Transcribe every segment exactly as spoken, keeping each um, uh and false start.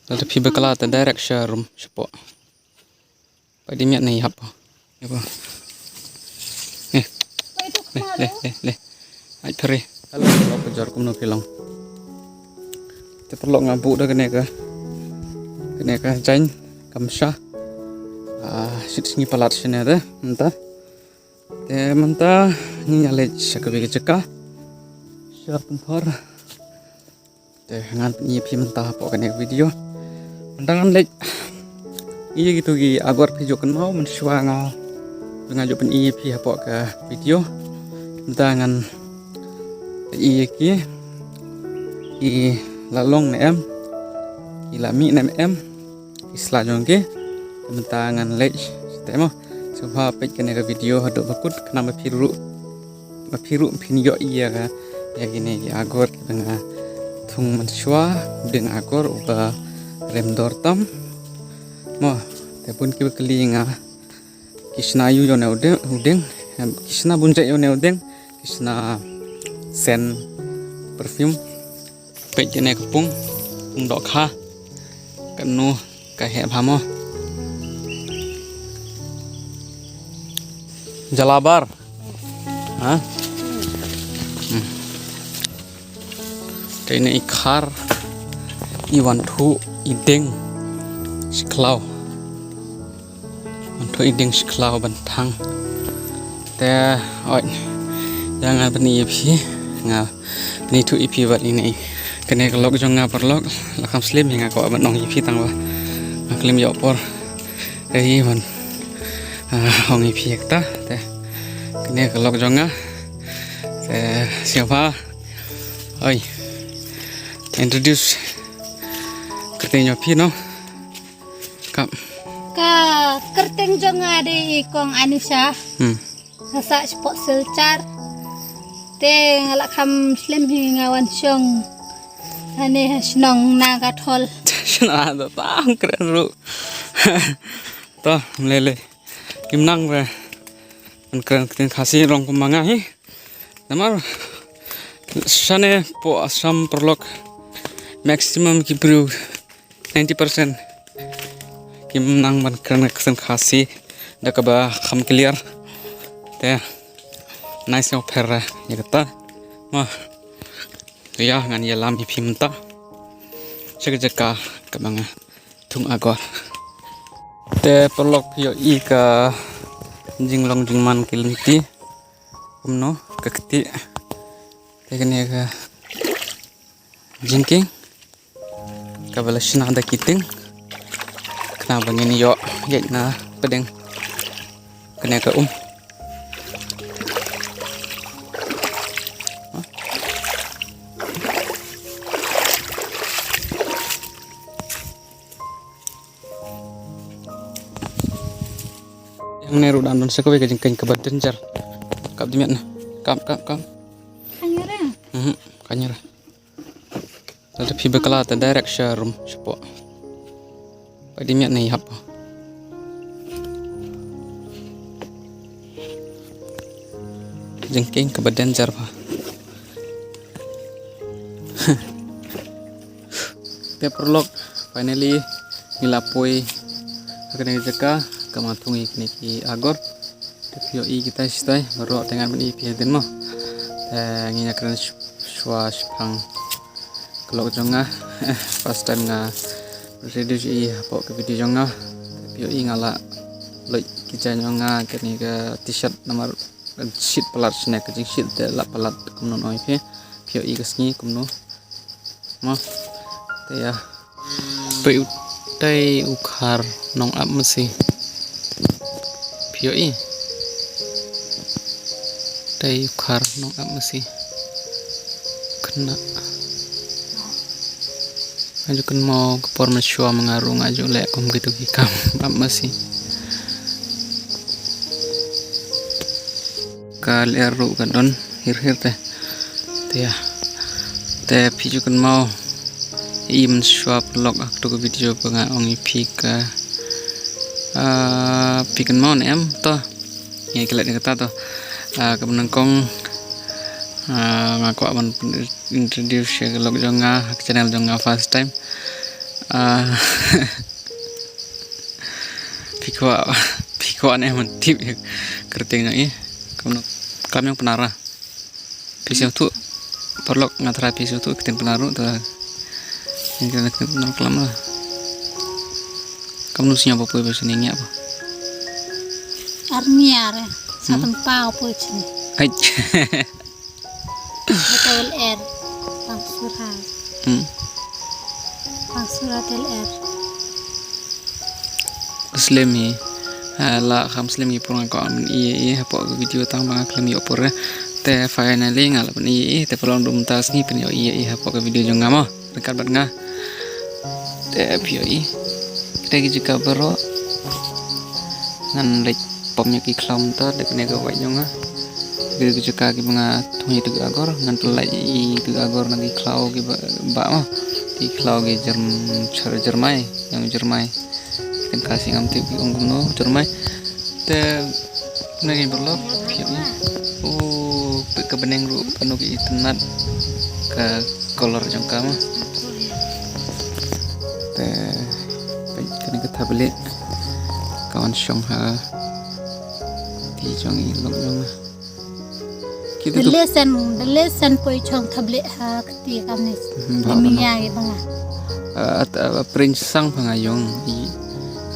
Lada phi bakla te direct sha room shapoh. Peit, dim ïa ne hap. Ïa ba. Eh. Le, le, le, le. Ai phere. Hello, hello, ka jor kumno phi long. Te paralok nga buh da kane ka, kane ka jaiñ kam sha. Ah, shit sngi palat shane te mynta. Te mynta ngi ïa leit sha kawei ka jaka. Sha Pynthor. Te ngan pyni ïa phi mynta hapoh kane ka video. Mynta ngan leit ïa kito ki agor, phi ju kynmaw mynshuwa nga, nga ju pyni ïa phi hapoh ka video. Mynta ngan leit ïa ki, ki la long ne em, ki la mih ne em. Ki sla jong ki. Mynta ngan leit shatei mo. Sngewbha peit kane ka video haduh ba kut, khnang ba phi ruh, ba phi ruh phin ïohi ïa ka, ïa kine ki agor kiba nga thung mynshuwa, u dieng agor uba rem dor tam. Mo, te bun kiba kylli ïa nga, ki shna aïu ïa une u dieng, u dieng, em, ki shna bun jait ïa une u dieng, ki shna scent, perfume. Peit kane ka pung, pung dohkha. Kano ka heh bha mo. Jalabar. Ha? Hmm. Te ine i khar, i wanthuh, i dieng, shi khlaw. Wanthuh, i dieng, shi khlaw ban thang. Te, oi. Ïa nga pyni ïa phi, nga pyni thuh ïa phi bad ine. Kane ka lok jong nga paralok, la kham slem hi, nga kwah ban ong ïa phi tang ba nga khlem ïoh por. Ei ban, ah, ong ïa phi ïa kata. Te, kane ka lok jong nga. Te, sngewbha. Oi. Introduce kyrteng jong phi, no? Kap. Ka kyrteng jong nga dei i kong Anisha. Hmm. Nga sah shapoh Silchar. Te nga la kham slem hi, nga wan shong hane ha shnong Nagathol. Shnong Nagathol, tang kren ruh. To, mlele. Kim nang re. Ban kren ktien Khasi ruh kum ma nga hi. Namar shane poh Assam paralok maximum ki briew ninety percent kim nang ban kren ka ktien Khasi da kaba kham clear. Te nai sngewpher ïa kata. Ma, to ïa ngan ïalam ïa phi mynta sha ka jaka kaba nga thung agor. Te paralok, phi ïohi ka jinglong jingman ki lynti kumno, ka kti. Te kane ka jingkieng kaba la shna da ki tieng, khnang ba ngin ïoh ïaid na pdeng kane ka um. Hangne ruh dang don sa kawei ka jingkieng kaba danger. Kap, dim ïa ne. Kap, kap, kap. Ka ngi re? Mhm, ka ngi re. Lada phi bakla te direct sha room shapoh. Peit, dim ïa ne hap. Jingkieng kaba danger bha. Te paralok, finally ngi la poi ha kane ka jaka kaba nga thung ïa kine ki agor. Te phi ïohi kitai shitai baroh, te ngan pyni ïa phi hadien mo. Te ngin ïa kren sh-, shuwa shaphang ka lok jong nga. First time nga introduce ïa phi hapoh ka video jong nga. Te phi ïohi nga la loit ki jaiñ jong nga, kane ka T-shirt namar shit palat shane, ka jingshit te la palat kumno ong ïa phi. Phi ïohi ka sngi kumno. Mo. Te ïa. Peit utai u khar nong ap masi. Phi ïohi. Utai u khar nong ap masi. Khynnah. Nga ju kynmaw ka por mynshuwa ma nga ruh nga ju leh kum kito ki kam ap masi. Ka lyer ruh ka don hir hir te. Te ïa. Te phi ju kynmaw ïa i mynshuwa paralok ha kato ka video ba nga ong ïa phi ka, ah, phi kynmaw ne em to. Ngi klet ïa kata to. Ah, kaba nyngkong, ah, nga kwah ban introduce ïa ka lok jong nga ha ka channel jong nga first time. Ah, phi kwah, phi kwah ne man tip ïa kyrteng jong i. Kam, kam ïong Pnar. Phi sngewthuh, paralok, nga tharai phi sngewthuh ktien Pnar ruh, te ïa kane ktien Pnar klam la. Kam nu sngewbha poi ba sngewbha ngi ïa ba. Armiar, eh. Sa Hmm? Tempa poi sini. Ai. Betul er. Pangsura. Hmm. Pangsura tel er. Slem hi. Ha, la kham slem hi por nga kwah ban i i hapoh ka video tang ba nga khlem ïoh por. Te finally nga la ban i i, te paralok, mynta ka sngi phin ïoh i i hapoh ka video jong nga mo. Ryngkat bad nga. Te phi ïoh i. Te ki jaka baroh ngan leit pom ïa ki khlaw mynta, te kane ka wait jong nga. Te ki jaka kiba nga thung ïa tu ki agor, ngan pyllait ïa tu ki agor na ki khlaw kiba, ba ma. Ki khlaw ki jerm, jer-, jermai, ïa jermai. Ktien Khasi ngam tip ki ong kumno, jermai. Te na ki paralok, phi ïoh i. Oh, peit ka bneng ruh, kano ka itynnad ka color jong ka ma. Te peit kane ka thablieh ka wan shong ha kti jong i lok jong nga. Kito tu. Dele sen, dele sen poi shong thablieh ha kti kamne. Hmm, ba, ba, ba. Demi ïa i ba nga. Ah, at, ah, prince sang pha nga ïong i.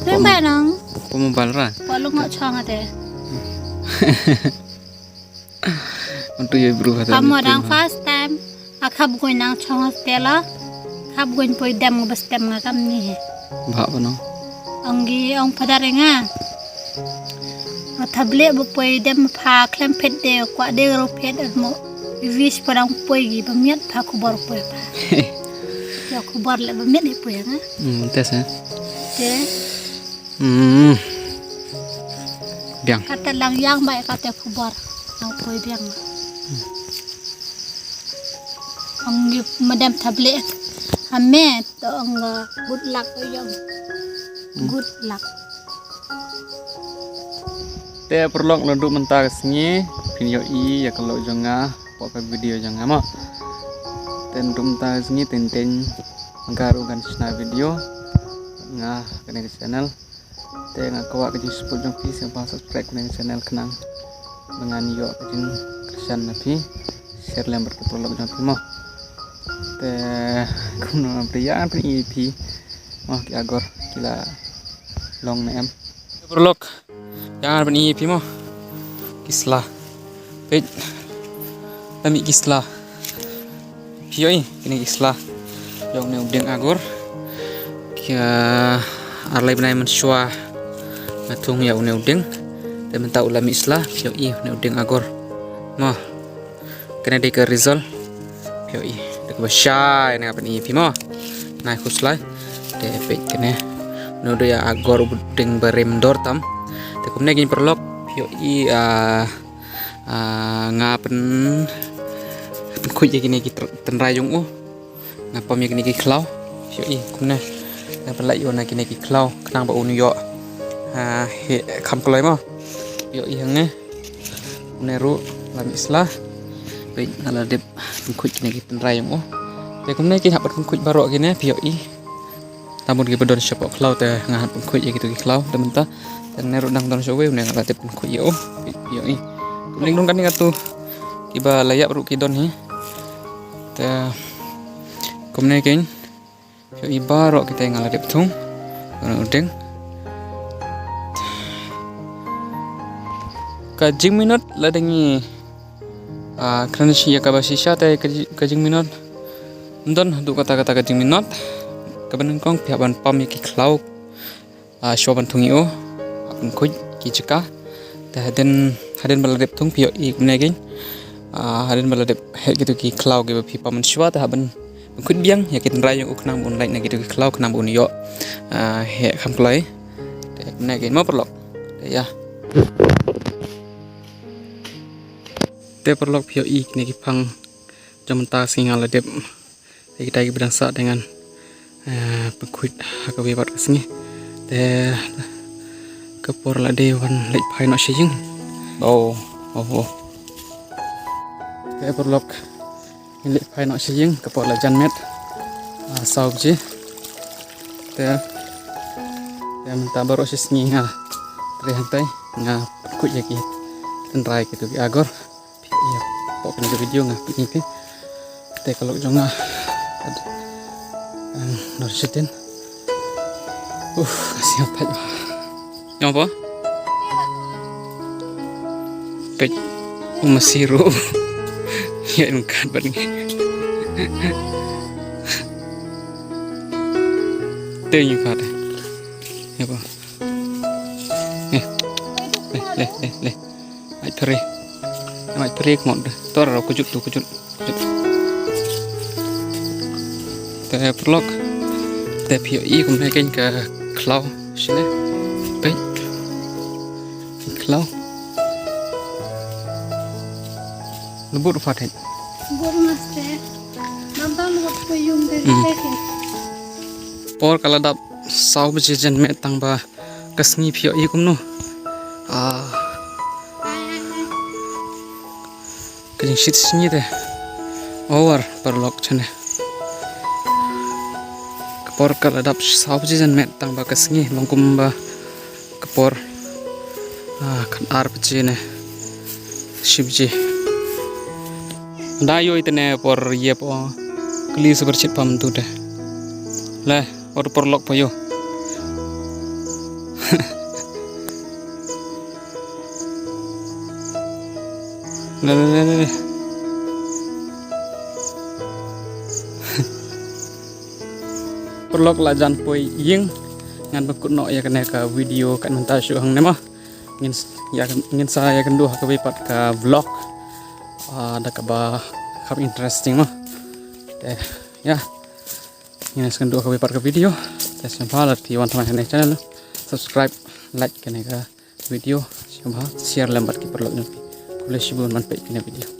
Prince ba nang. Pom bal ra. Pom long shong ate. Untuk ïa bru kata. Kamo dang first time. A khap gun nang shong hostel a. Khap gun poi dem ba stem nga kam ni he. Ba ba no. Ong gi ong padar nga. A thablieh ba poi dem pha khlem phet de kwah de ro phet mo. Wis pa dang poi gi ba miat pha khubor poi pha. Ïa khubor le ba miat i poi nga. Hmm, tes eh. Te. Hmm. Biang. Kata lang yang bai kata khubor. Ang poi biang. Ang yu madam tablet. Ame to ang, uh, good luck ko yang. Hmm. Good luck. Te paralok, naduh mynta ka sngi phin ïoh i ïa ka lok jong nga hapoh ka video jong nga mo. Te naduh mynta ka sngi teng teng nga ruh ngan shna video nga kane ka channel. Te nga kwah ka jingsupport jong phi, sngewbha subscribe kane ka channel khnang ba ngan ïoh ka jingkyrshan na phi, share lem bad ki paralok jong phi mo. Te kumno phi ïa phi i phi mo ki agor ki la long ne em. Paralok, ïa ban i phi mo ki sla. Peit. La mih ki sla. Phi ïoh i kine ki sla. Ïoh une u dieng agor. Ki, ah, ar lai bnai mynshuwa nga thung ïa une u dieng. Te mynta u la mih sla, phi ïoh i une u dieng agor. Mo. Kane dei ka result. Phi ïoh i. Da kaba shai na ka ban i phi mo. Nai khuslai. Te peit kane. Une u dei agor u dieng ba rem dor tam. Te kumne kin paralok. Phi ïoh i, ah, Ah, nga pyn, pynkhuid ïa kine ki tr-, tynrai jong u. Nga pom ïa kine ki khlaw. Phi ïoh i kumne. Nga pynlait ïa u na kine ki khlaw khnang ba un ïoh. Ah, heh kham kloi mo. Phi ïoh i hangne. Une ruh la mih sla. Peit nga la dep pynkhuid kine ki tynrai jong u. Te kumne ki hap pynkhuid baroh kine phi ïoh i. Tang bun kiba don shapoh khlaw te nga hap pynkhuid ïa kito ki khlaw te mynta. Te ne ruh dang don sha uwei une nga la dep pynkhuid ïa u. Ïa i. Kumne don kane katu kiba la ïap ruh ki don hi. Te kumne kein. Ïa i baroh kita nga la dep thung. Ïa u dieng. Ka jingminot la dang i, ah, kren shi ïa kaba shisha te ka ji-, ka jingminot. Ym don haduh kata kata ka jingminot. Kaba nyngkong phi hap ban pam ïa ki khlaw. Ah, shuwa ban thung ïa u. Hap ban khuid ki jaka. Te hadien, hadien ba la dep thung phi ïoh i kumne kein. Ah, hadien ba la dep heh kito ki khlaw kiba phi pam mynshuwa te hap ban, ban khuid biang ïa ki tynrai jong u khnang ba un lait na kito ki khlaw khnang ba un ïoh. Ah, heh kham kloi. Te kumne kein mo paralok. Te ïa. Te paralok phi ïoh i kine ki phang jong mynta ka sngi nga la dep. Te kita kiba dang sah te ngan, eh, pynkhuid ha kawei pat ka sngi. Te ka por la dei wan leit phai noh sha ïing. Oh, oh, oh. Te paralok. Ngi leit phai noh sha ïing, ka por la jan miet. Ah, saw baje. Te mynta baroh shi sngi nga trei hangtai, nga pynkhuid ïa ki tynrai kitu ki agor. Ïa, pok kane ka video nga pyni phi. Te ka lok jong nga. Em, nor shitin. Uf, ka sngewbha. Ïa, apa? Peit, u masi ruh. Ïa, em, kat bad ngi. Te ngi kat. Ïa, apa? Eh. Le, le, le, le. Ai phere. Ai phere kmot de. Tor ro kujut tu, kujut. Kujut. Te paralok. Te phi ïohi kumne kein ka khlaw shane. Peit. Khlaw. Lubut u pha thait. Bor maste. Nanda lubut ko yung de Hmm. Teke. Por ka la dap saw baje janmiet tang ba ka sngi phi ïohi kumno. Ah. Ka jingshit sngi te. Over paralok shane. Ka por ka la dap saw baje janmiet tang ba ka sngi long kumba ka por. Ah, kan ar baje ne. Shi baje. Da ïohi te ne por ïa po. Kli super shit pam tu te. Le. Por paralok pha ïoh. Le, le, le, le, le. Paralok la jan poi ïing. Ngan pynkut noh ïa kane ka video kat mynta shuh hangne mo. Ngin s-, ïa, ngin sa ïakynduh ha kawei pat ka vlog. Ah, da kaba kham interesting mo. Te, ïa. Ngin sa ïakynduh ha kawei pat ka video. Te sngewbha lada phi wan thymmai ha kane ka channel, subscribe, like kane ka video. Sngewbha share lem bad ki paralok jong phi. Khublei shibun ban peit kane ka video.